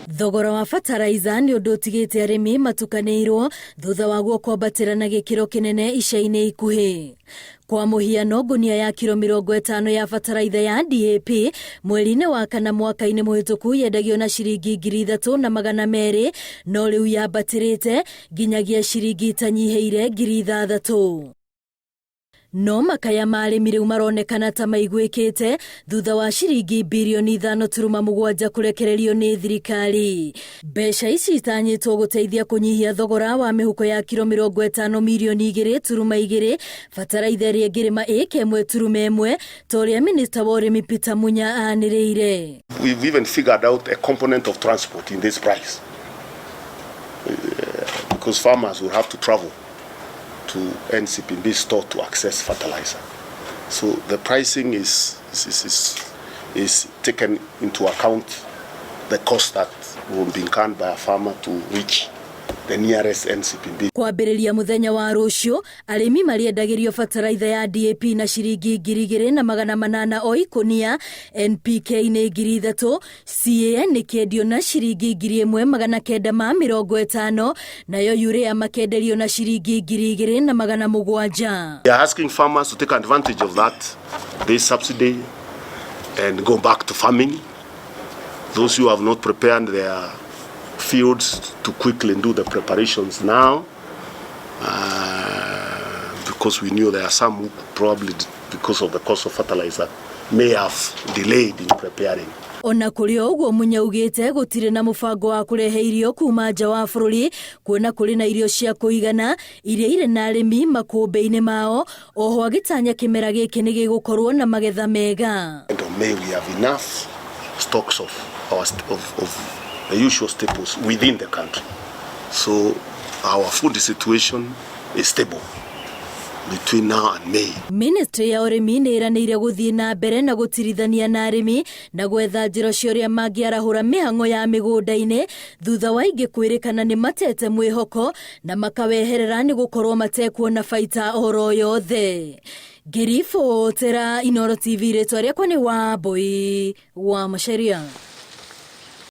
Thogora wa bataraiza nĩ ũndũ ũtigĩte arĩmi matukanĩirwo thutha waguo kwambatĩra na gĩkĩro kĩnene ica-inĩ ikuhĩ. Kwa mũhiano, ngunia ya kiro 50 ya bataraitha ya DAP mweri-inĩ wa kana mwaka-inĩ mũhĩtũku yendagio na ciringi 3200, no rĩu yambatĩrĩte nginyagia ciringi itanyihĩire 6000. No makaya ma arĩmi rĩu maronekana ta maiguĩkĩte thutha wa ciringi birioni 5.7 kũrekererio nĩ thirikari. Mbeca ici itanyĩtwo gũteithia kũnyihia thogora wa mĩhuko ya kiro 50 mirioni 2.2 bataraitha ĩrĩa ĩngĩrĩma ĩka 1.1 ta ũrĩa minista wa ũrĩmi Peter Munya anĩrĩire. We've even figured out a component of transport in this price because farmers will have to travel to NCPB store to access fertilizer. So the pricing is taken into account the cost that will be incurred by a farmer to reach the nearest NCPB. Kwambĩrĩria mũthenya wa rũciũ, arĩmi marĩendagĩrio bataraitha ya DAP na ciringi 2800 o ikũnia, NPK nĩ 3000, CAN ĩkĩendio na ciringi 1950, nayo urea makenderio na ciringi 2700. We are asking farmers to take advantage of that, this subsidy, and go back to farming. Those who have not prepared their fields to quickly do the preparations now, because we knew there are some who probably, because of the cost of fertilizer, may have delayed in preparing. Ona kũrĩ o ũguo, Munya augĩte gũtirĩ na mũbango wa kũrehe irio kuma nja wa bũrũri, kuona kũrĩ na irio cia kũigana iria irĩ na arĩmi makũmbĩ-inĩ mao. Oho agĩtanya kĩmera gĩkĩ nĩ gĩgũkorwo na magetha mega. End of May, we have enough stocks of the usual staples within the country. So our food situation is stable between now and May. Ministry ya ũrĩmi nĩ ĩranĩire gũthiĩ na mbere na gũtirithania na arĩmi na gwetha njĩra cia ũrĩa mangĩarahũra mĩhang'o ya mĩgũnda-inĩ thutha wa aingĩ kwĩrĩkana nĩ matete mwĩhoko na makaweherera nĩ gũkorwo matekuona baita oro yothe. Ngĩribotera Inooro TV, rĩtwa rĩakwa nĩ Wambui wa Macharia.